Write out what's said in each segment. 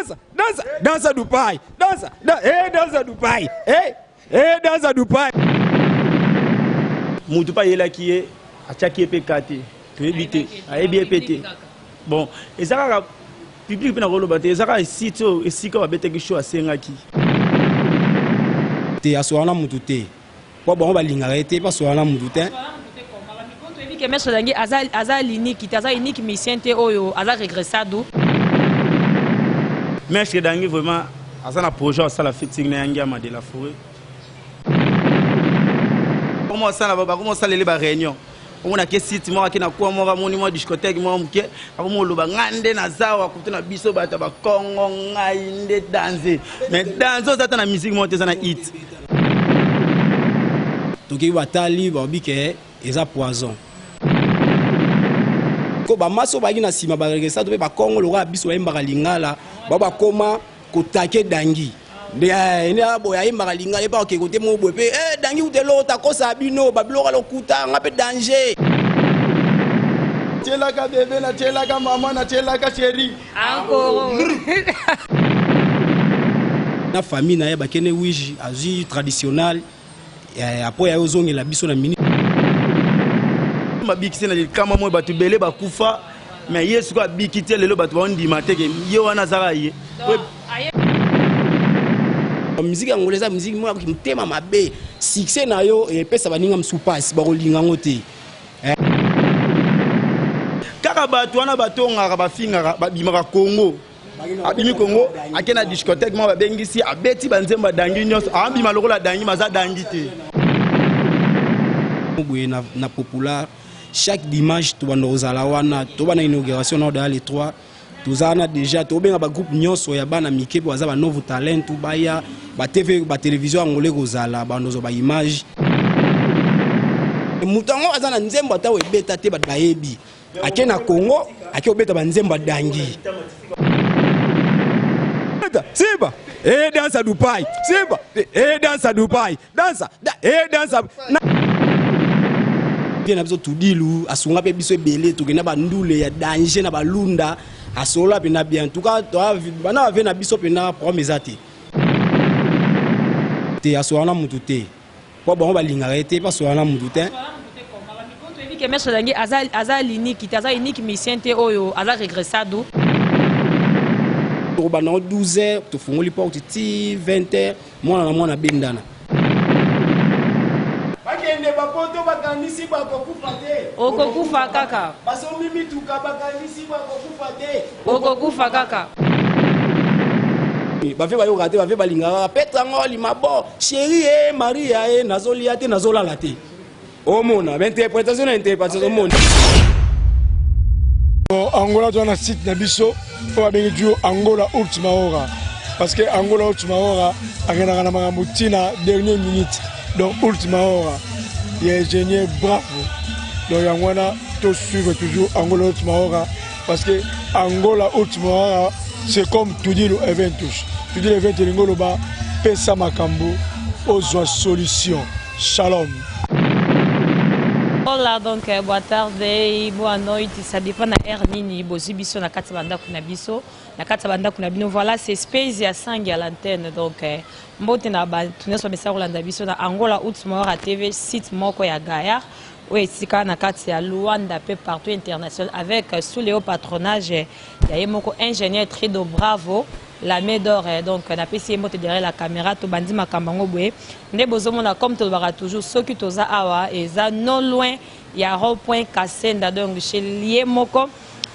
Dança, dança, dança do pai. Dança, da, eh, dança do pai. Eh, eh, dança do pai. Mutu mpe ayelaki ye, atiaki ye mpe ka te, toyebi te, ayebi ye mpe te. Bon, eza kaka public mpe nakoloba te, eza kaka site oyo esika babetaki show asengaki. Te aswaka na mutu te po bango balingaka ye te, baswaka na mutu te. Toyebi ke Maître Dangi aza aza l'unique te, aza unique musicien te oyo aza regressado. Maître Dangi vraiment aza na projet asala featuring na Yangiama de la Forêt. Comment ça ba comment ça lele ba réunion. Omona ke site moko ake na kwa moko amoni mwa discothèque moko moke akomi oloba ngai nde naza awa kutu na biso bato ya bakongo ngai nde danze mais danze oza ata na musique moko te eza na hit. Tokei batali balobi ke eza poison ko bamasi oyo bayaki na nsima baregresa to mpe bakongo lokola biso bayembaka lingala bao bakoma kotake dangi nde nde boye ayembaka lingala epa okeko te moko boye mpe eh, dangi kuta eloko takosa bino babiloko ya lokuta nga mpe danger. Tielaka bebe na tielaka mama na tielaka chéri. Ankoro. Na famille na ye bakende wiji azwi traditionnel apo ya ozongela biso na minute. Mabikisi na likama moyo bato ebele bakufa mais ye sikoyo abiki te, lelo bato baondima te ke ye wana azaka ye. Musique ya Angola eza musique moko motema mabe, succès na yo epesa baninga mosusu mpasi, bakolinga yango te. Kaka bato wana batongaka bafingaka babimaka Congo, abimi Congo ake na discothèque moko babengisi abeti banzembo adangi nyonso, abima lokola adangi maza dangi te. Boye na popular chaque dimanche tobanda kozala wana, tobanda inauguration na odaya le 3 toza wana déjà, tobenga bagroupe nyonso ya bana mike mpo baza banovo talent baya batv batelevizio angolais kozala bandozwa baimage. Moto yango aza na nzembo ata oyo ebeta te, bato bayebi ake na Congo ake obeta banzembo adangi. Simba eh dansa Dubai, Simba eh dansa Dubai, dansa da, eh dansa na na biso tudilu asunga mpe biso ebele, tokenda bandule ya danger na balunda asolola mpena bien. En tout cas bana bave na biso mpena problème eza te te, aswaka na mutu te po bango balingaka ye te, baswaka na mutu te. Toyebi ke Maître Dangi aza aza l'unique te, aza unique musicien te oyo aza regressado. Tokobanda ngo 12 heures, tofungoli porte ti 20 heures, mwana na mwana bendana. Bakende bapoto bakanisi bakokufa te, okokufa kaka. Basombi mituka bakanisi bakokufa te, okokufa kaka. Bave bayoka te, bave balingaka kaka petre yango lima bo chéri e maria e nazolia te nazolala te, omona bainterprétation na interprétation omona. Bon, Angola toza na site na biso oyo babengi duo Angola Ultima Hora, parce que Angola Ultima Hora akendaka na makambo ntina dernière minute, donc Ultima Hora ya ingénieur bravo. Donc yango wana to suivre toujours Angola Ultima Hora, parce que Angola Ultima Hora c'est comme Tudilo Eventus. Tudilo Eventus elingi oloba pesa makambo ozwa solution. Shalom. Olá, donc boa tarde, boa noite, ça dépend na heure nini bozwi biso na kati ya bandako na biso, na kati ya bandako na bino. Voilà, c'est Space ya Sangi à l'antenne. Donc mbote na bato nyonso bamesaka kolanda biso na Angola Ultima TV, site moko ya Gaillard oyo esika na kati ya Luanda pe partout international, avec sous le haut patronage ya ye moko ingénieur Trido Bravo la main d'or. Donc napesi ye mbote derrière la caméra. Tobandi makambo yango boye nde bozomona, comme tolobaka toujours, soki toza awa eza non loin ya rond point Kasenda, donc chez ye moko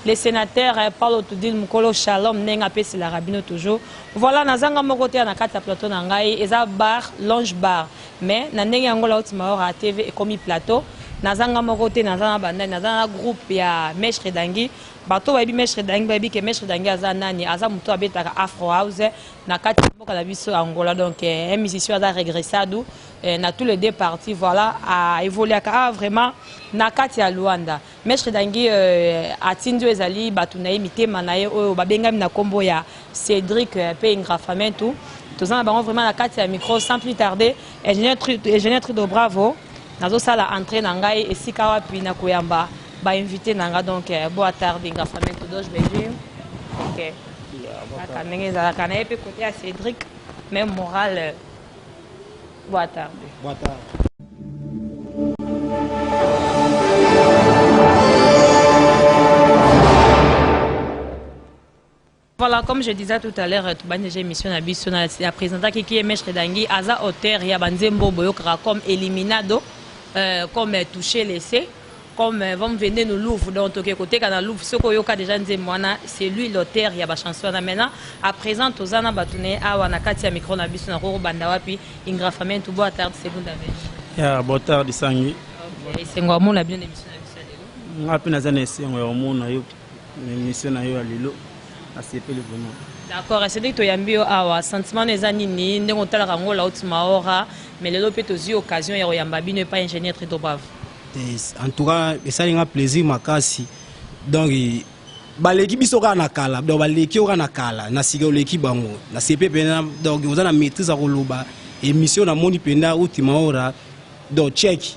le sénateur Paulo Tudil Mukolo Shalom, ndenge apeselaka bino toujours. Voilà, nazanga moko te na kati ya plateau na ngai, eza bar lounge bar, mais na ndenge yango la Ultima Hora TV ekomi plateau. Nazanga moko te, naza na bandani, naza na groupe ya Maître Dangi. Bato bayebi Maître Dangi, bayebi ke Maître Dangi aza nani, aza moto abetaka afro house na kati ya mboka na biso Angola. Donc un musicien aza regressado na tous les deux parties. Voilà, a évoluaka ah, vraiment na kati ya Luanda. Maître Dangi atindi oyo ezali bato na ye, mitema na ye oyo babengami na nkombo ya Cédric mpe Ingrafamentu. Toza na bango vraiment na kati ya micro. Sans plus tarder, ingénieur Trudo Bravo, nazosala entrée na ngai esika wapi na koyamba bainvité na nga. Donc boa tarde, Ingrafamentu, doge bem-vindo. Ok. Kaka ndenge ezalaka na ye mpe côté ya Cédric, même morale. Boa tarde. Boa tarde. Voilà, comme je disais tout à l'heure, tobandi déjà émission na biso na ya présentaki qui est Maître Dangi, aza auteur ya banzembo boyokaka comme Eliminado, comme Toucher laissé, comme Vam Vende nous Louvre. Donc toke koteka na Louvre, soko oyoka déjà nzembo wana, c'est lui l'auteur ya ba chanson wana. Maintenant, à présent toza na bato ne awa na kati ya micro na biso na koko banda wapi Ingrafamento. Boa tarde, segunda vez. Ya, boa tarde, Sangi. Okay, esengo ya mona bino na émission na biso ya lelo. Nga mpe naza na esengo ya komona yo na émission na yo ya lelo, nasepeli vraiment. D'accord, Cédric, toyambi yo awa, sentiment no eza nini ndenge otalaka yango la Maora, mais lelo mpe tozwi occasion ya koyamba bino epai ingénieur Trido Bravo? En tout cas, esali nga plaisir makasi. Donc baleki biso kaka na kala, donc baleki yo kaka na kala, na sika oleki bango na sepe mpena. Donc oza na maîtrise ya koloba. Émission namoni mpenza Ultima Hora, donc check.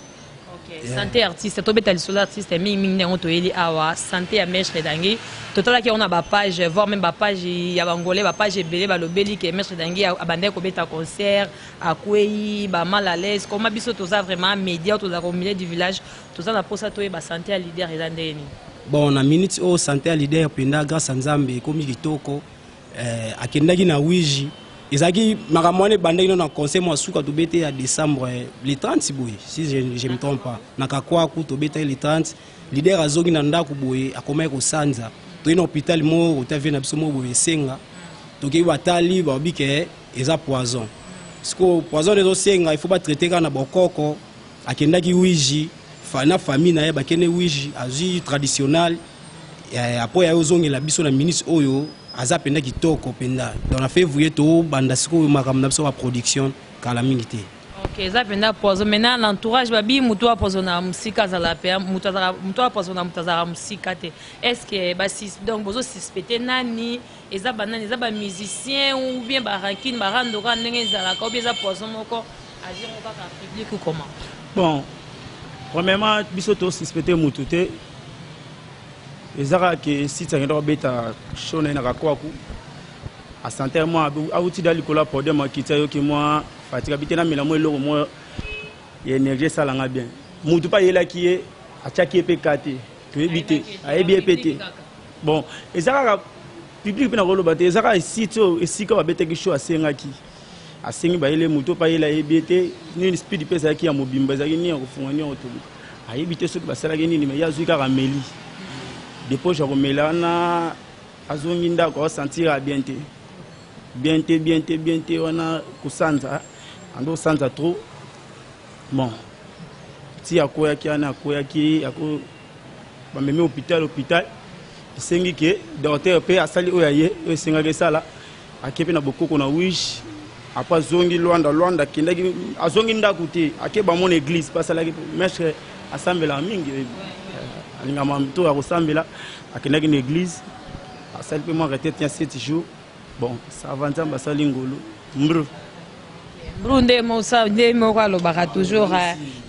Ok, santé artiste, tobeta lisolo artiste mingimingi ndenge toyeli awa. Santé ya Maître Dangi, totalaki yango na bapage, voire même bapage ya bangolais, bapage ebele balobeli ke Maître Dangi abandaki kobeta concert, akwei, bamal à l'aise. Koma biso toza vraiment média, tozalaka au milieu du village, toza na mposa toyeba santé ya leader eza ndenge nini. Bon, na minute oyo, santé ya leader mpenza, grâce ya Nzambe, ekomi kitoko. Akendaki na Wiji, ezalaki makambo wana ebandaki no na concert mwa suka tobete ya décembre, le 30 boye, si je me trompe pas, na Kakwaku tobetaki le 30. Leader azongi na ndako boye, akomaki kosanza. Toye na hôpital moko ota vie na biso moko boye esenga, tokei, batali, balobi ke eza poison. Sikoyo poison ezosenga il faut batraite kaka na bokoko. Akendaki Wiji na famille na ye, bakende Wiji, azwi traditionnel. Apo ya ozongela biso na minute oyo, aza mpenza kitoko mpenza. Donc na février tobanda sikoyo makambo na biso ba production, kala mingi te. Ok, eza mpenza poison. Maintenant, l'entourage babi moto apoison na mosika azala pe moto azalaka, moto apoison na moto azalaka mosika te. Est ce que basis, donc bozosuspecte nani? Eza banani? Eza bamusicien ou bien barankine, barando kaka ndenge ezalaka, ou bien eza poison moko agirango kaka public ou comment? Bon, premièrement, biso tosuspecte motu te. Eza kaka ke site akenda kobeta show na ye na Kakwaku, asanter mwa awuti da likolo ya podium, akiti, ayoki mwa fatigue, abi te namela mwa eloko mwa ya énergie esalanga bien. Mutu mpe ayelaki ye, atiaki ye mpe ka te, toyebi te, ayebi ye mpe te. Bon, eza kaka public mpe nakoloba te, eza kaka site oyo esika babetaki show, asengaki, asengi bayele motu mpe ayela, ayebi ye te nini. Speed mpe ezalaki ya mobimba, ezalaki nini ya kofunga, nini ya kotoluka, ayebi te soki basalaki nini. Mais ye azwi kaka meli depoche ya komela wana, azongi ndako, aosentir ya bien te, bien te, bien te, bien te wana, kosanza, ando kosanza trop. Bon, ti akweyaki wana, akweyaki, ako bamemi hôpital. Hôpital esengi ke docteur mpe asali oyo aye, oyo esengaki esala, ake mpe na bokoko na Wish. Après azongi Lwanda. Lwanda akendaki, azongi ndako te, ake bamona église mpe asalaki. Maître asambelaka mingi, alingama to ya kosambela. Akendaki na église, asali mpe mwa retraite ya 7 jours. Bon, ça va, Nzambe asali ngolu, mbru. Mbru nde mosa nde moko alobaka toujours.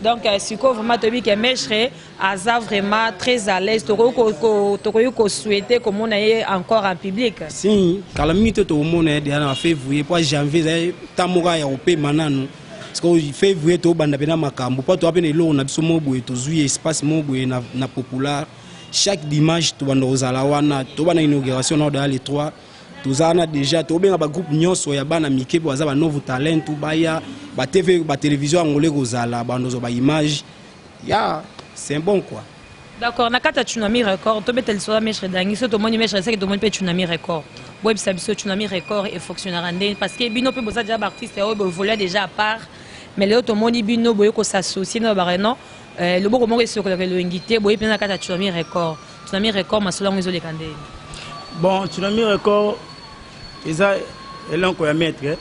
Donc sikoyo vraiment toyebi ke maître aza vraiment très à l'aise. Tokoki kosouhaite komona ye encore en public? Si, kala mingi te tokomona ye deja na février, po janvier ezali ta moko ya kopema nanu. Parce que février tobanda mpena makambo, mpo toa mpe na eloko na biso moko boye, tozwi espace moko boye na Populaire. Chaque dimanche tobanda kozala wana, tobanda inauguration na odaa le 3. Toza wana déjà, tobenga bagroupe nyonso ya bana mike po baza banovo talent, baya batv, batélévision angolais kozala bandozwa baimage ya, c'est bon quoi. D'accord, na kati ya Tsunami Record, tobeta lisolo ya Maître Dangi. So tomoni Maître Esaki, tomoni mpe Tsunami Record. Boyebisa biso Tsunami Record efonctionnera ndenge, parce que bino mpe boza déjà baartiste oyo boévolue déjà à part, mais lelo tomoni bino boye kosassocie na bareno, loboko moko esokolaka elongi te. Boye mpenza na kati ya Tsunami Record. Tsunami Record, masolo yango ezoleka ndenge? Bon, Tsunami Record eza eloko ya maître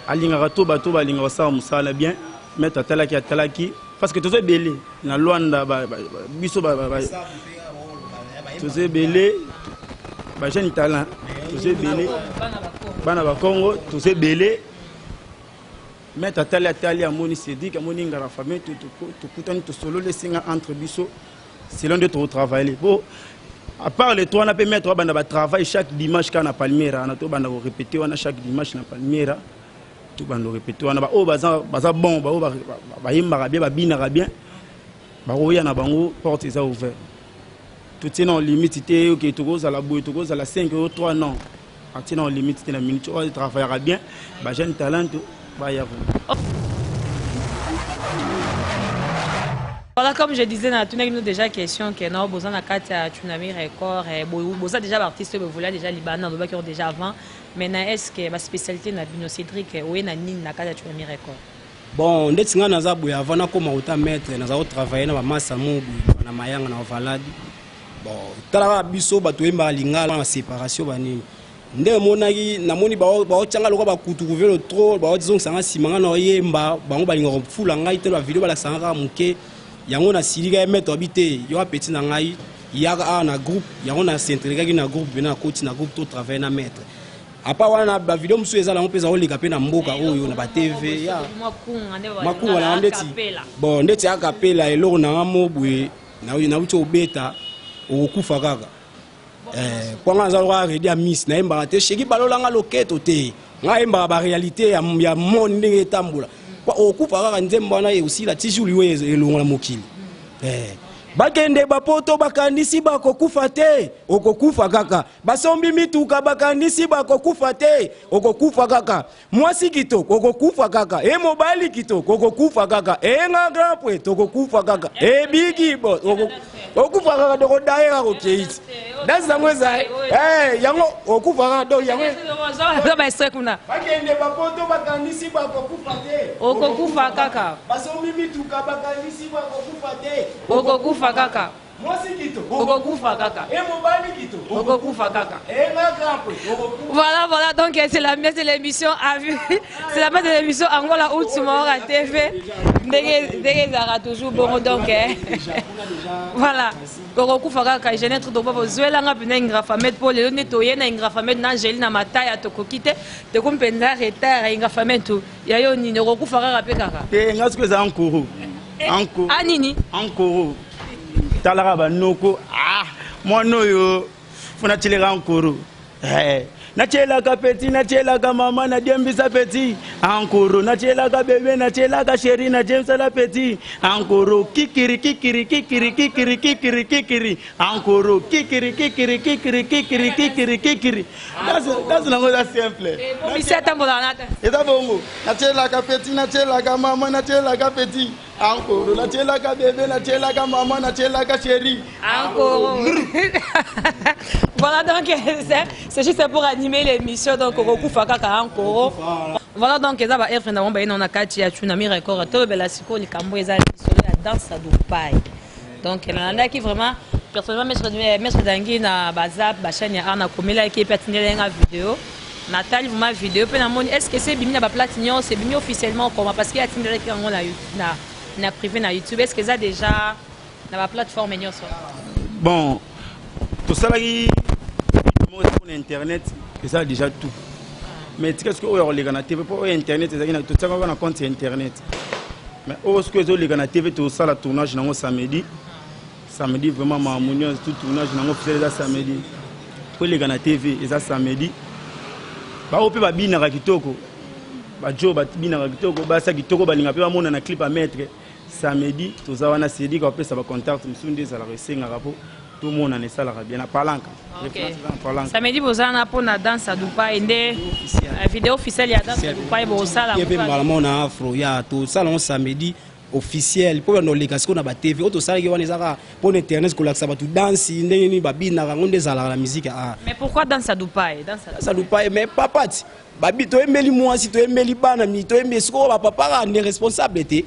alingaka to bato balingaka kosala mosala bien. Maître atalaki, atalaki, parce que toza ebele na Lwanda, biso toza ebele, bajeune talent toza ebele, bana Bakongo toza ebele. Maître atali, atali, amoni Cédric, amoni Ngara Famille, tokutani, tosololi, esenga entre biso selon nde tokotravaille. Bo À part les trois, on a pu mettre on travail chaque dimanche quand na Palmyra, on a tout banda répéter on a chaque dimanche na Palmyra. Tout banda répéter on a ba oh baza baza bon ba oh ba ba yembaka bien ba binaka bien. Ba oya na bango porte eza ouvert. Tout tient en limite te OK tokozala boye tokozala 5 ou 3 non. Atie na limite te na minute oyo travaillera bien ba jeune talent baya ko. Voilà, comme je disais, dans nous déjà question que non, besoin na kati ya Tsunami Record, eh, boza déjà artiste, bo voulait déjà Liban, on qui ont déjà avant. Maintenant, est-ce que ma spécialité na bino Cédric, oye na nini na kati ya Tsunami Record? Bon, ndeti nga naza boye avant nakoma ota maître, naza ko travailler na ba masa mo boye na mayanga na Valadi. Bon, tala kaka biso bato oyembaka lingala na séparation banini. Nde emonaki namoni baotyanga lokola bakutukuvelo trop, baozongisanga nsima nga na oyemba, bango balingaka kofula ngai te, bavideo balakisanga kaka moke. Yango nasilika ye maître abi te, yo apeti na ngai yaka awa na groupe, yango na s'intégraki na groupe, mpe nakoti na groupe to travailler na maître. Apa wana bavideo mosusu eza nango mpe eza koleka mpe na mboka oyo na batv ya makunga nanga ndeti bon ndeti akapela eloko nanga mo boye nauti obeta okokufa kaka mpo nga naza lokola redi ya miss nayembaka te sheki balolanga loketo te nga yembaka baréalité ya monde ndenge etambola okokufa kaka nzembo wana esila ti jour liwe elongola mokili. Bakende bapoto bakanisi bakokufa te, okokufa kaka. Basombi mituka bakanisi bakokufa te, okokufa kaka. Mwasi kitoko okokufa kaka, e mobali kitoko okokufa kaka, e nga grand prêtre okokufa kaka, e bigi bo okokufa kaka, doko daye kaka okei ti danse yango eza yango okufa kaka donc yango bakende bapoto bakanisi bakokufa te, okokufa kaka. Basombi mituka bakanisi bakokufa te, okokufa kaka. Mwasi kitoko okokufa kaka, e mobali kitoko okokufa kaka, e nga grand prêtre okokufa. Voilà, voilà, donc c'est la messe de l'émission à vue. C'est la messe de l'émission Angola Ultima TV. Ndenge ezalaka toujours bongo donc voilà. Okokufa kaka jeune trop donc bozwelanga mpena Ingrafamed mpo lelo nde toye na Ingrafamed na Angeli na Mataya tokoki te tokomi mpenza retard Ingrafamed to ya yo nini okokufa kaka mpe kaka. Te nga sikoyo eza ankoro. Ankoro. A nini? Ankoro. Talaka banoko ah mwana oyo fo natieleka ankoro. Natielaka petit, natielaka mama, nadiembisa petit ankoro, natielaka bebe, natielaka chéri, nadiembisala petit ankoro, kikiri kikiri kikiri kikiri kikiri kikiri ankoro, kikiri kikiri kikiri kikiri kikiri kikiri. Danse nango eza simple. Misi atambolaka na eza bongo, natielaka petit, natielaka mama, natielaka petit ankoro, natielaka bebe, natielaka mama, natielaka chéri ankoro. Voilà donc c'est juste pour animer l'émission donc okokufa kaka ankoro. Voilà donc eza ba F na bomba ina na kati ya Tsunami Record tolobela sikoyo likambo eza lisolo ya danse ya Dubai. Donc nalandaki vraiment personnellement maître Dangi na bazap ba chaîne ya Arna komelaki pe atindela nga vidéo. Natali vraiment vidéo pe namoni est-ce que c'est bimi na ba plate nyonso c'est bimi officiellement comment parce que atindelaki yango na na privé na YouTube est-ce que ça déjà na ba plateforme nyonso? Bon, tout ça là qui pour internet et ça déjà tout. Mais tu sais que oyo oleka na TV pour internet ezaki na tout ça na compte internet. Mais oyo ce que ezoleka na TV tout ça la tournage nango samedi. Samedi vraiment ma munion tout tournage nango officiel eza samedi. Pour eleka na TV eza samedi. Ba ope ba binaka kitoko. Ba jo ba binaka kitoko, ba sa kitoko balinga pe ba mona na clip à mettre. Samedi toza wana Cédric apesa ba contact mosusu nde ezalaka esengaka po tomona esalaka bien na palanka. Samedi bozana mpona danse ya Dubai nde vidéo officielle ya danse ya Dubai bosala ye mpe mbala moko na afro ya tosala yango samedi officiel mpo bando oleka sikoyo na ba TV oyo tosalaki wana ezaka mpona internet kolakisa bato danse ndenge nini babinaka yango nde ezalaka na musique ya Mais pourquoi danse ya Dubai? Danse ya Dubai mais papa ti babi toyembeli mwasi toyembeli bana mi toyembeli sikoyo bapapa kaka nde responsable te.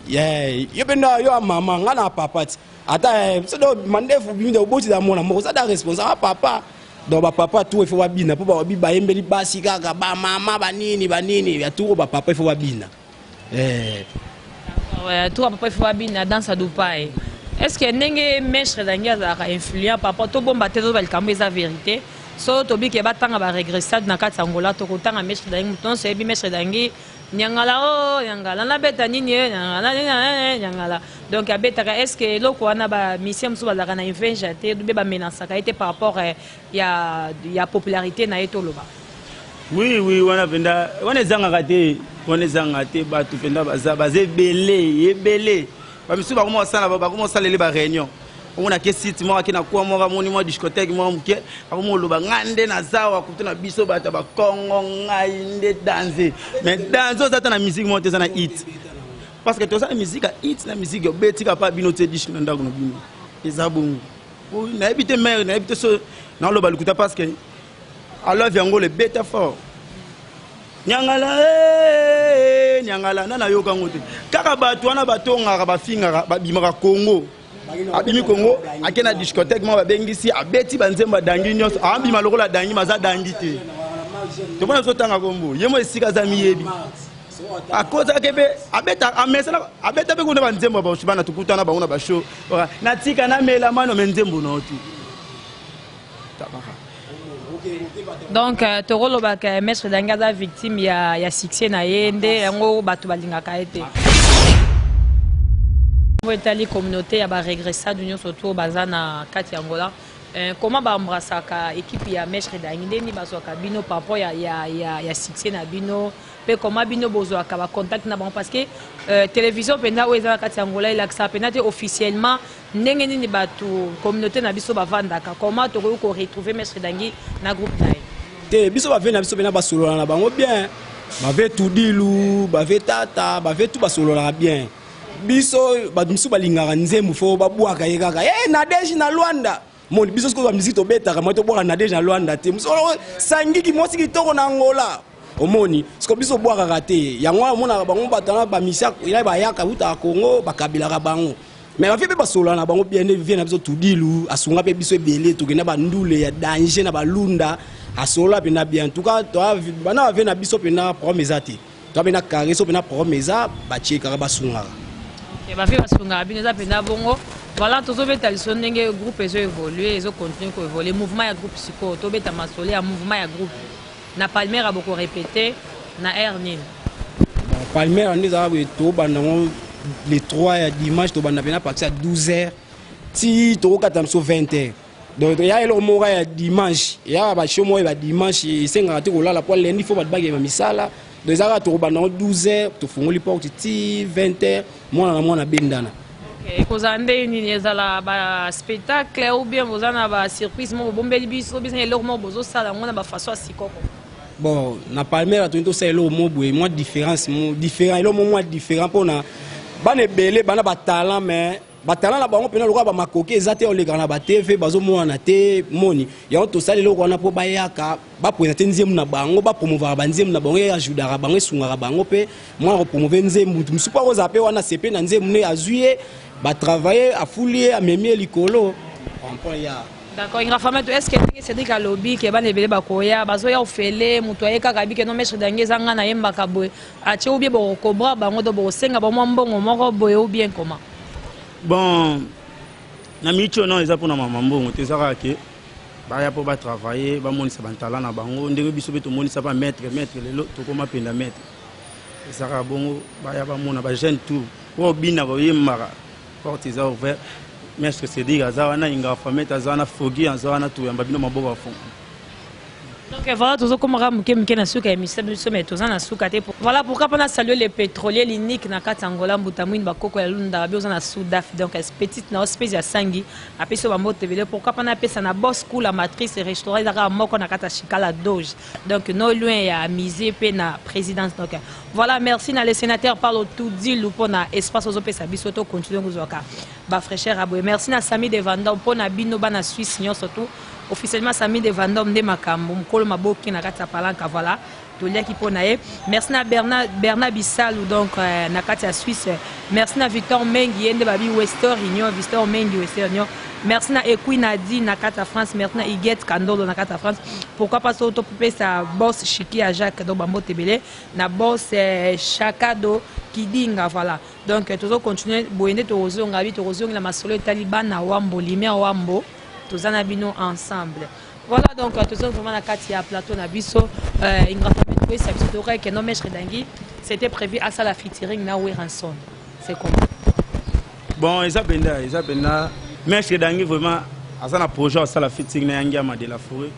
Yo mpe nda yo ya mama nga na papa ti ata sodo mandefu bimi obotisa mwana moko oza da responsable papa. Donc bapapa tout il faut babina mpo babi bayembeli basi kaka bamama banini banini ya tout bapapa il faut babina. Ouais, tout papa il faut babina danse à Dubai. Est-ce que ndenge maître Dangi azalaka influent papa to bomba te to balikambo eza vérité? So tobike batanga ba regressade na kati Angola to kotanga maître Dangi mutu nyonso yebi maître Dangi Nyangala o oh, nyangala nabeta nini eh, nyangala eh, nyangala. Donc abetaka, est ce que eloko wana ba musicien mosusu bazalaka na invenja te be bamenaçaka ye te par rapport eh, ya popularité na ye toloba? Oui, wana mpenza, wana ezangaka te, wana ezangaka te. Bato mpenza baza ebele ebele. Bamisusu bakoma kosala, bakoma kosalele baréunion. Omona ke site moko ake na kwa moko, amoni mwa discothèque moko moke, akoma oloba: "Ngai nde naza awa, kutu na biso bato ya bakongo, ngai nde danse." Mais danse oza ata na musique moko te, eza na hit, parce que toza na musique ya hit, na musique obetika mpa bino te, disque na ndako na bino eza bongo. Nayebi te mare, nayebi te so naoloba lokuta, parce que alove yango lebeta fort. Nyangala eh, nyangala na nayoka yango te. Kaka bato wana batongaka, bafingaka, babimaka Congo. Abimi Congo, ake na discothèque moko, babengisi, abeti banzembo, adangi nyonso, abima lokola adangi, maza adangi te. Tomona biso tanga kombo ye mo esika aza miyebi, akozalaki mpe abeta, amesana abeta mpe kuna banzembo ya bana. Tokutana bango na bashow, natika namela mano me nzembo na yo te. Donc tokolobaka maître Dangi aza victime ya succès na ye, nde yango bato balingaka ye te. Oyo etali communauté ya baregressado nyonso to baza na kati ya Angola, comment baembrassaka équipe ya maître Dangi? Ndeni bazwaka bino par rapport ya succès na bino, mpe comment bino bozwaka bacontact na bango? Parce que télévision mpenza oyo eza na kati ya Angola elakisaka mpenza te officiellement ndenge nini bato communauté na biso bavandaka. Comment tokoki koretrouver maître Dangi na groupe na ye? Te, biso bave na biso mpena basolola na bango bien. Bave Tudilu, bave Tata, bave tu basololaka bien. Biso bato mosusu balingaka nzembo, fo babwaka ye kaka e Nadege na Lwanda. Moni biso sikoyo bamiziki tobetaka, moi tobwaka Nadege na Lwanda te. Mosu sangiki mwasi kitoko na Angola, omoni siko biso obwakaka te. Yango wana omonaka bango bato wana bamisia ina bayaka utaka Congo, bakabelaka bango. Mais bavie mpe basolola na bango bien. Nde vie na biso Tudilu asunga mpe biso ebele, tokenda bandule ya danger na balunda, asolola mpena bien. En tout cas bana bavie na biso mpena problème eza te. Toa mpe na carré so mpena problème eza, batie kaka, basungaka. Bavie basungaka bino, eza mpenza bongo. Voilà, tozobeta liso ndenge groupe ezo évolue, ezocontinue koévolue, mouvement ya groupe. Sikoyo tobeta masolo ya mouvement ya groupe na Palmera. Bokorépété na aire nini? Bon, Palmera nde ezalaka boye: tobanda yango le 3 ya dimanche, tobanda mpena partir ya 12 heures ti tokokata biso 20 heures. Donc ya eloko moko ya dimanche, ya bashow moko ya dimanche esengaka te kolala, po lundi fo bato bakema misala. Donc eza kaka tokobanda yango 12 heures, tofungoli porte ti 20 heures, mwana na mwana bendana. Ekozala nde nini? Ezala baspectacle ou bien boza na basurprise moko bobombeli biso biso, eloko moko bozosala yango na bafaçon ya sikoko? Bon, na Palmera toyini tosala eloko mo boye mwa différence mo différent, eloko mo mwa différent mpona bana ebele bana batalent. Mais batalent na bango mpena lokola bamakoki eza te, olekaka na batv, bazomonana te. Moni yango tosala eloko wana mpo bayaka baprésente nzembo na bango, bapromouvaka banzembo na bango, eajudaka bango, esungaka bango mpe mwana kopromouve nzembo. Mutu mosusu mpo akozala mpe wana sepe na nzembo nde azwi ye, batravaille, afuli ye, amemi ye likolo comprend ya. D'accord, Ingra Fameto, est ce que ndenge Cédric alobi ke bana ebele bakoya, bazoya ofele, moto aye kaka abi ke no maître Dangi eza nga nayembaka boye, atie, ou bien bokokobra bango to bokosenga bango mwa mbongo moko boye, ou bien comment? Bon, na miniti oyo non, eza mpona mama mbongo te. Eza kaka ke baya mpo batravaille, bamonisa bantala na bango ndenge biso mpe tomonisa ba maître. Maître lelo tokóma mpenza maître, eza kaka bongo. Baya bamona bajeune tour oyo bina koyembaka, porte eza ouvert. Maître Cédric aza wana, Inga Famete aza wana, Fogi aza wana, toyamba bino maboko ya fongo. Donc voilà, tozokomaka moke moke na suka ya émission biso, mais toza na suka te. Voilà pourquoi mpona saluer les pétroliers, l'unique na kati ya Angola, mbuta mwini bakoko ya Lunda, babi oza na Sudaf. Donc petite na espèce ya sangi apesi yo bambote ebele. Pourquoi mpona apesa na Boss Kula Matrice, restaurant ezaka moko na kati ya Chikala Doge, donc no loin ya musée mpe na présidence. Donc voilà, merci na le sénateur Paulo Tudilu mpona espace ozopesa biso to continue kozwaka bafraîcheur ya boye. Merci na Sami de Vandom mpona bino bana Suisse nyonso tout. Officiellement Sami de Vandom nde makambo, mokolo maboki na kati ya Palanka. Voilà, toliaki mpo na ye. Merci na Bernard Bisalu, donc na kati ya Suisse. Merci na Victor Mengi, ye nde babi Western Union, Victor Mengi, Western Union. Merci na Ekui Nadi na kati ya France. Merci na Iget Kandolo na kati ya France. Pourquoi pas so topesa boss Chiki ya Jacques, donc bambote ebele na boss Chakado Kidinga. Voilà, donc tozocontinue boye nde tokozonga bi tokozongela masolo etali bana Wambo, lumière Wambo, toza na bino ensemble. Voilà, donc toza vraiment na kati ya plateau na biso. Ingra Famille, toyesa biso tokaki no maître Dangi. C'était prévu asala featuring na Werrason, c'est comment? Bon, eza mpenza, eza mpenza Maître Dangi vraiment aza na projet asala featuring na Yangiama de la Forêt.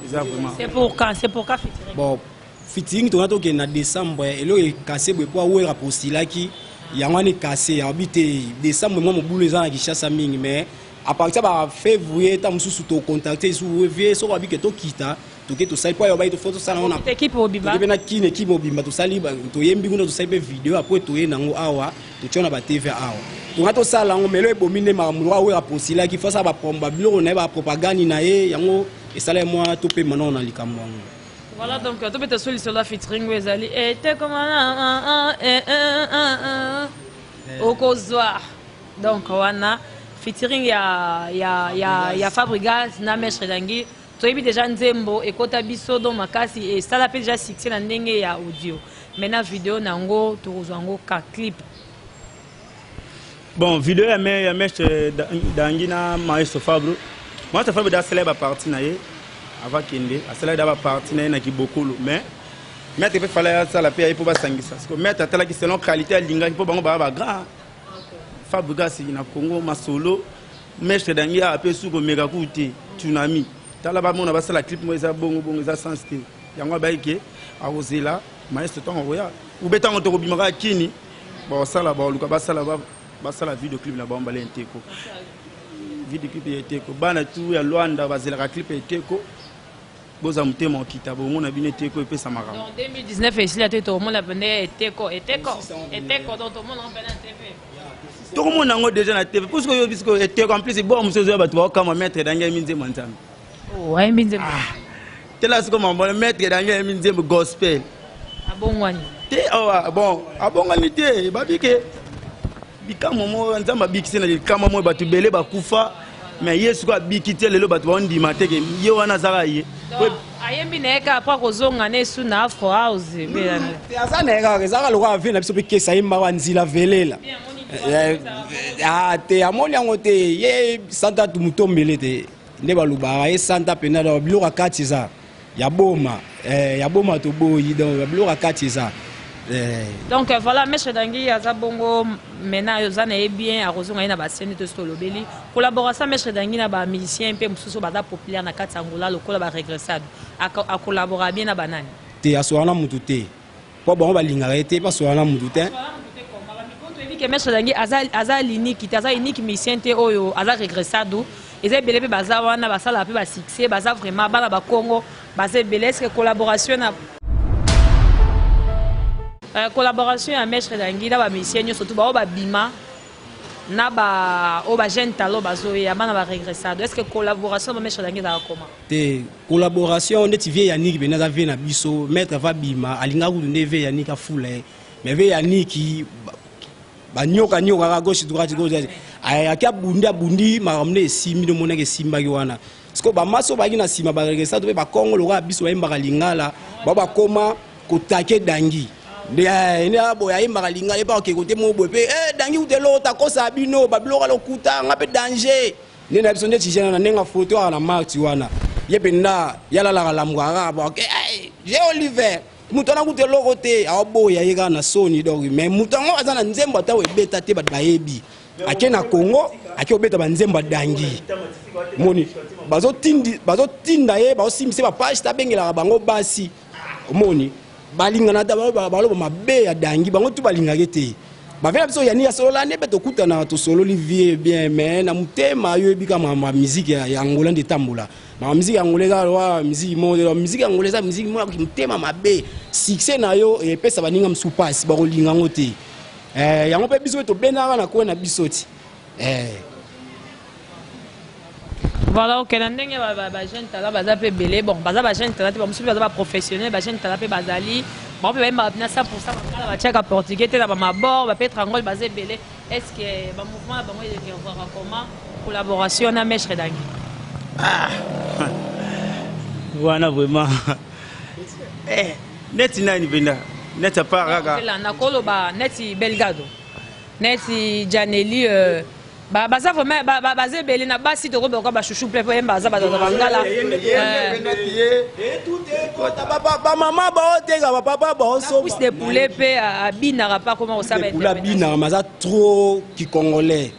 Eza vraiment. C'est pour quand? C'est pour quand featuring? Bon, featuring tona tokende na décembre. Eloko ekase boye mpo awera postilaki yango wana ekase yabi te. Décembre mwa mobulu eza na Kinshasa mingi, mais à partir ba février ta mosusu tocontacte su vie. Soki babike tokita, toke tosali mpo ayo bai tofo tosala yango na équipe obima. Toke mpe na kine, équipe mobimba, tosali toyembi kuna, tosali mpe video. Après toye nango awa, totia na baTV awa, tonga tosala yango. Melo ebomi nde makambo loka awera posilaki fo asala babiloko na ye, bapropagande na ye. Yango esala ye mwa topema nao na likambo yango. Voilà, donc tobeta so lisolo ya featuring oyo ezali etekomana okozwa. Donc wana featuring ya Fabrigas na Maître Dangi. Toyebi déjà nzembo ekota biso donc makasi, esala mpe déjà succès na ndenge ya audio. Maintenant video na yango tokozwa yango ka clip? Bon, video ya Maître Dangi na Maestro Fabro, Maestro Fabro da asala baparti na ye avant kende, asalaki da baparti na ye na kibokolo, mais maître mpe fala asala mpe aye mpo basangisa. Parce que maître atalaki selon qualité alingaki, mpo bango baa bagrand Fabrigas na Congo masolo. Maître Dangi awa mpe su komeka ku te tsunami. Tala, bamona basala clip moko eza bongo bongo, eza sens te. Yango abayaki ke akozela maestro ntango akoya ube, ntango tokobima kaka kini, bakosala, bakoluka basala, basala video clip na bango bale nteko, video clip ya eteko. Bana tu ya Lwanda bazelaka clip ya eteko. Boza motema okita bongo na bino, eteko epesa makambo. Donc 2019 esila te, tokomona pene eteko, eteko, eteko. Donc tomona ngo pene na TV. Tokomona yango déjà na TV puisque oyo biso eteko. En plus bo mosusu ezoya, bato baokama Maître Dangi ayembi nzembo ya Nzambe. Oh, ayembi nzembo? Tela siko mambo, Maître Dangi ayembi nzembo gospel. Abongwani? Te awa, bon, abongwani te. Babike bikamwa moko Nzambe abikisi na likamwa moko, bato ebele bakufa, mais ye sikoyo abiki te. Lelo bato baondima te ke ye wana azaka ye. Donc ayembi na ye kaka mpo akozonga na esu na afro house? Te, aza na ye kaka, ezalaka lokola vie na biso mpe kesa ayembaka nzila velela. Ah, te, amoni yango te. Ye santa tumutombele te nde balobaka ye santa mpena. Donc biloko ya kati eza ya boma, ya boma toboyi. Donc biloko ya kati eza. Donc voilà, Maître Dangi aza bongo maintenant, oza na ye bien, akozonga ye na bascène to. Soki tolobeli collaboration Maître Dangi na bamusicien mpe mosusu baza populaire na kati ya Angola lokola baregressado, akolabora bien na banani? Te, asola na mutu te, mpo bango balingaka ye te, mpe asola na mutu te. Toyebi ke Maître Dangi aza l'unique te, aza unique musicien te oyo aza regressado. Eza ebele mpe baza wana, basalaka mpe basuccès, baza vraiment bana bakongo, baza ebele. Est ce que collaboration na collaboration ya Maître Dangi na bamusicien nyonso tu bao babima na ba oyo bajeune talent bazoya, bana baregressado, est ce que collaboration na Maître Dangi ezalaka comment? Te, collaboration neti vie Yaniki pene aza vie na biso. Maître ava bima, alingaka kutu nde vie Yaniki afula ye, mais vie Yaniki banyoka nyokaka gauche droite, gauche droite. Ayaki abundi, abundi makambo nde esimbi, nde omonaki esimbaki wana. Siko bamasi oyo bayaki na nsima, baregressa to mpe bakongo lokola biso bayembaka lingala, bao bakoma kotake Dangi nde nde boye ayembaka lingala epa okeko te moko boye mpe Dangi kuta eloko takosa bino babiloko lokuta nga mpe danger nde na biso nde tijana na ndenge foto awa na marti wana. Ye mpenza yalalaka lamukaka kaka bo je Oliver moto wana kuta eloko te, aoboya ye kaka na soni. Donc mais moto yango aza na nzembo ata ebeta te, bato bayebi ake na Congo, ake obeta banzembo adangi moni bazotinda ye, baosimbisa bapage te, abengelaka bango basi. Omoni balingana ta baloba mabe ya Dangi, bango tu balingaki te. Bavie na biso yani asolola nde mpe tokutanaka, tosololi vie bien, mais na motema yo yebi kaka makambo ya musique ya Angola nde etambola. Makambo musique ya Angola eza wa musique moko, musique ya Angola eza musique moko motema mabe. Succès na yo epesa baninga mosusu mpasi, bakolinga yango te. Yango mpe biso mpe tobendaka na kwe na biso ti. Voilà, ok. Na ndenge bajeune talent baza mpe ebele, bon, baza bajeune talent te, bamosusu mpe baza baprofessionnel. Bajeune talent mpe bazali, bango mpe bayembaka mpena 100 bakala, batiaka portugais te na bamabor, bapetre angole, baza ebele. Est ce que bamouvement na bango elekevaka comment collaboration na Maître Dangi? Ah, wana vraiment neti nani mpenza, neti apart kaka Nakoloba neti Belgado, neti Janeli. Baza vraiment baza ebele na basi tokoboka bachouchou ple po yemba aza bato bangala. Bamama baoteka, bapapa baosocuisse de poulet mpe abinaka pa koma kosala. Poulet abinaka, mais aza trop kicongolais,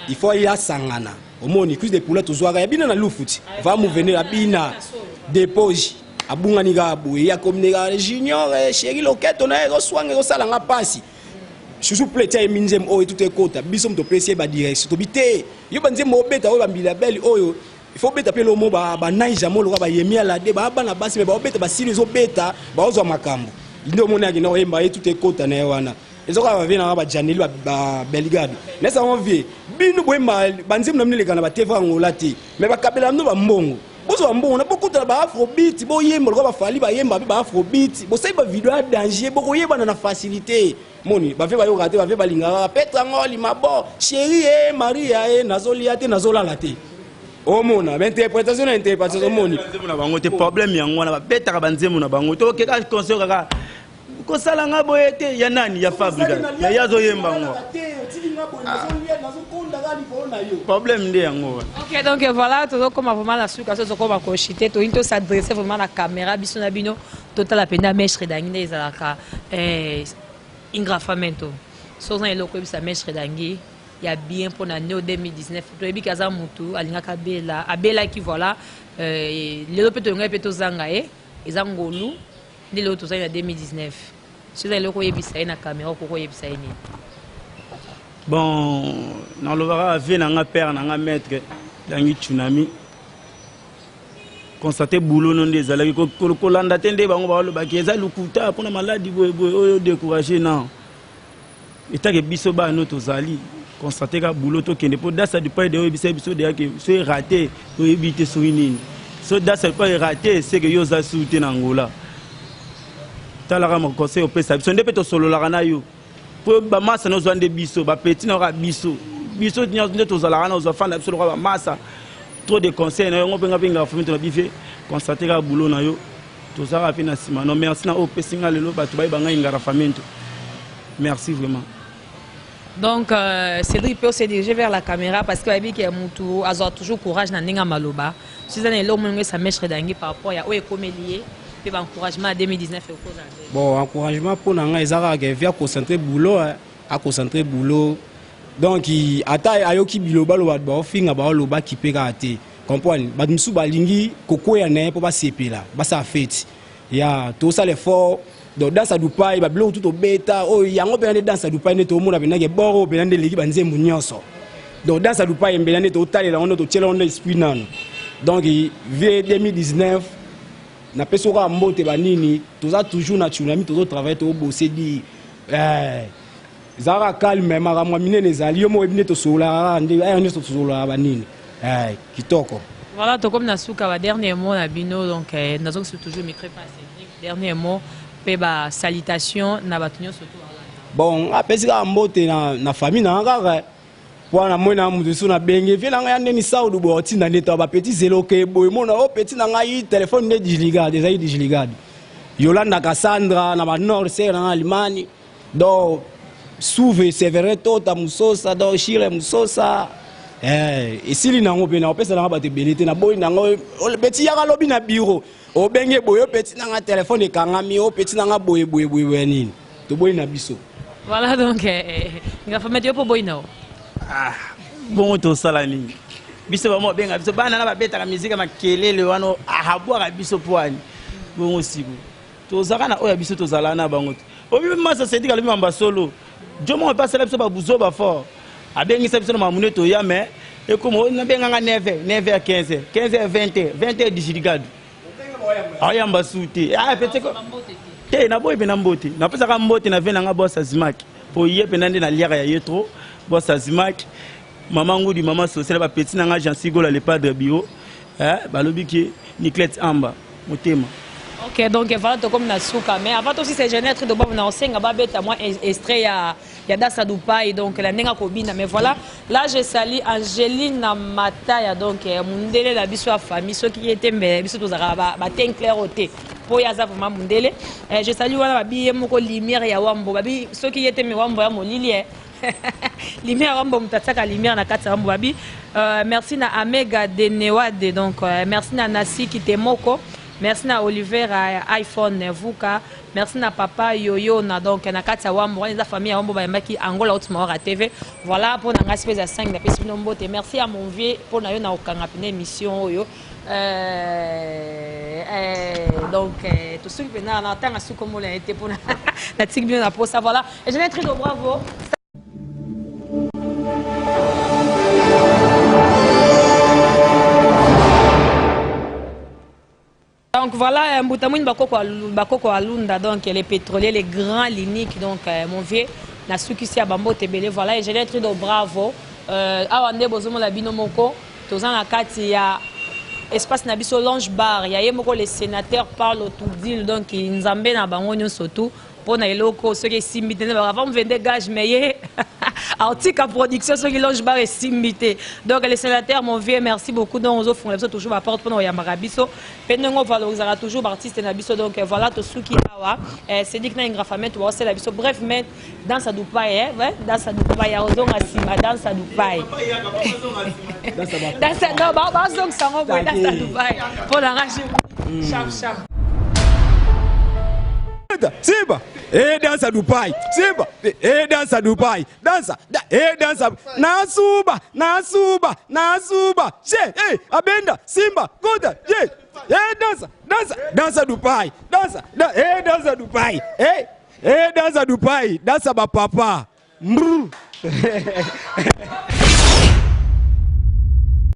il faut ye asangana. Omoni cuisse de poulet tozwaka ya bina na lufu ti va movenir abina depoge abungani kaka boye, ya communika junior chéri loketo na ye ezoswanga, ezosalanga mpasi. Susu ple tia ye minzembo oyo etuta ekota biso moto opesi ye badirection tobi te yo banzembo obeta oyo bambila bele oyo il faut obeta mpe lomo banaija mo lokola bayemi alade baa bana basi me baobeta basili ezobeta baozwa makambo nde omoni akenda koyemba ye tuta ekota na ye wana ezokoka bavie nanga bajaneli babelgade nesango vie bino boyemba banzembo na bino eleka na batv Angola te, me bakabela bino bambongo, bozwa bambongo na bokutana baafrobeat, boyemba lokola bafali bayemba mpe baafrobeat, bosali bavideo ya danger, bokoyebana na facilité. Moni bavie bayokaka te, bavie balingaka petre yango alima bo chéri e Maria e nazolia te, nazolala te, omona bainterprétation na interprétation omoni. Banzembo na bango te, problème yango wana babetaka banzembo na bango te. Okeka conseil kaka kosala nga boye te ya nani ya Fabrica ya ye azoyemba ngo, problème nde yango wana. Ok, donc voilà, tozokoma vraiment na suka so tozokoma koshite, toyini tos'adresse vraiment na caméra biso na bino, totala mpenza Maître Dangi nde ezalaka ingrafamento. So oza na eloko oyebisa Maître Dangi ya bien mpona neo 2019, toyebi ke aza motu alingaka abela, abelaki, voilà, lelo mpe tolingaki mpe tozanga ye, eza ngolu nde lelo tozali na 2019. So eza eloko oyebisa ye na caméra, okoki oyebisa ye nini? Bon, nalobaka vie na nga, père na nga Maître Dangi Tsunami, constate boulot no nde ezalaki kolanda te nde bango balobaki eza lokuta mpona maladi boyeboye oyo découragé non etake biso bana tozali constate ka boulot tokende mpo Dasa Dupai de oyebisa biso deyake so erate toyebi te soki nini. So Dasa Dupai erate seke yo oza su te na Angola. Talaka conseil opesa biso nde mpe tosololaka na yo mpo bamasa nozwa nde biso bapeti na yoka biso biso nyonso nde tozalaka na ozwa fanda biso lokola bamasa. Trop de conseil na yango mpe nga mpe ngaka fami tona bife constate kaka boulot na yo, tozalaka mpe na nsima no. Merci na oyo opesi nga lelo bato bayeba ngai Ngara Famento, merci vraiment. Donc Cédric peut se diriger vers la caméra parce que bayebi ke mutu azwa toujours courage na ndenge ya maloba. So eza na eloko mongo esa Maître Dangi par rapport ya oyo ekomeli ye mpe baencouragement ya 2019 ekozala. Bon, encouragement mpo na ngai eza kaka ke via concentré boulot, aconcentré boulot. Donc ata ayoki bilobaloba, bato baofinga, baolobaki mpe kaka te, comprendre bato mosusu balingi kokwea na ye mpo basepela, basala feti ya tosala effort. Donc Danse ya Dupai, babiloko tu tobeta oyo yango mpena nde Danse ya Dupai nde tomona mpena ke bor oyo mpena nde eleki banzembo nyonso. Donc Danse ya Dupai mbela nde totalela yango, nde totiela yango nde esprit nano. Donc vie 2019 napesi kaka mbote banini, toza toujours na Tsunami, tozotravaille, tobose di ezalaka calme, makambo ya minene ezali yo moko oyebi nde tosololaka kaka nde aya nyonso tosololaka banini kitoko. Voilà, tokomi na suka ba dernier mot na bino. Donc nazongisi toujours micro pa Cédric, dernier mot mpe ba salutation na bato nyonso to. Bon, apesi kaka mbote na famille na nga kaka mpo na moi na moto so nabenge vie na ngai ya ndeni saudu boye otinda nde to bapeti zeloke boye mona o peti na ngai telefone nde digiligade ezali digiligade Yolanda Cassandra na banord sere na nga Allemagne. Donc souve Severin Tota Mososa, donc Shire Mososa esili nango mpe na opesa nanga bato ebele te, naboyi nango peti yaka lobi na bureau obenge boye opeti nanga telefone ekangami opeti nanga boye boye boye boye nini toboyi na biso. Voilà, donc nga famille yo mpo boyi nao. Ah, bongo tosala nini? Biso bamo babenga biso bana na babetaka miziki ya makelele wana abwaka biso poani bongo siko tozalaka na oyo ya biso tozalaka na bango te. Obi masa Cédric alobi mamba solo jo moko mpe asala biso babuzo bafort, abengisa biso na mamune toya mais ekoma nabenganga 9 9 15 15 20 20 digiligadu ayamba su te te naboyi mpe na mbote napesaka mbote na ve nanga bos azimaki po ye mpenza nde naliaka ya ye trop bos azimaki mama ngudi mama sociale bapeti nanga Jansi Gola le padre bio balobi ke Niclete Amba motema. Ok, donc voilà, tokomi na suka, mais avant aussi c'est jeune-être de bob na osenga babeta moi extrait ya Dasa Dupai, donc la ndenge akobina. Mais voilà, là je salue Angéline Mataya, donc mundele na biso ya famille, soki ye te mbe biso tozalaka batin clair o te mpo ye aza vraiment mundele. Je salue wana babi ye moko lumière ya wambo, babi soki ye te me wambo ya molili. Lumière Wambo, moto atiaka lumière na kati ya Wambo babi. Merci na Amega de Newade, donc merci na Nasi Kitemoko, merci na Oliver iPhone Vuka, merci na papa Yoyo na donc na kati ya Wambo, wana eza famille ya Wambo bayambaki Angola Ultima Hora TV. Voilà mpo na ngai Space ya 5 napesi bino mbote. Merci à mon vieux mpo na yo na kokanga pene émission oyo. Donc tosuki mpenza na ntanga suki komona ye te mpona natiki bino na posa. Voilà, et je n'ai très de bravo. Donc voilà, Mbuta Mwini Bakoko, Bakoko Alunda, donc les pétroliers, les grands liniques, donc mon vieux, nasukisi ya bambote ebele. Voilà, et je l'ai de bravo. Awa nde bozomona bino moko, toza na kati ya espace na biso Lounge Bar, ya ye moko le sénateur Parle Tudil, donc nzambe na bango nyonso tout mpo na eloko soki esimbi te, avant mvende gage, mais ye aotika production soki Lounge Bar esimbi te. Donc le sénateur, mon vieux, merci beaucoup. Donc ozofungola biso toujours baporte mpona koyambaka biso mpe ndenge ovalorisaka toujours baartiste na biso. Donc voilà, tosuki awa. Cédric na Ingrafame tobaosela biso. Bref, mais danse à Dubai, eh? Ouais, danse à Dubai, ozonga nsima, danse à Dubai, danse, non, bazongisa yango boye, danse à Dubai mpo na nga chap chap. Simba eh, dansa Dubai, Simba eh, dansa Dubai, dansa da, eh, dansa nasuba nasuba nasuba she eh, abenda Simba goda ye eh, dansa dansa dansa Dubai, dansa da, eh, dansa Dubai, eh, eh, dansa Dubai, dansa bapapa mbru.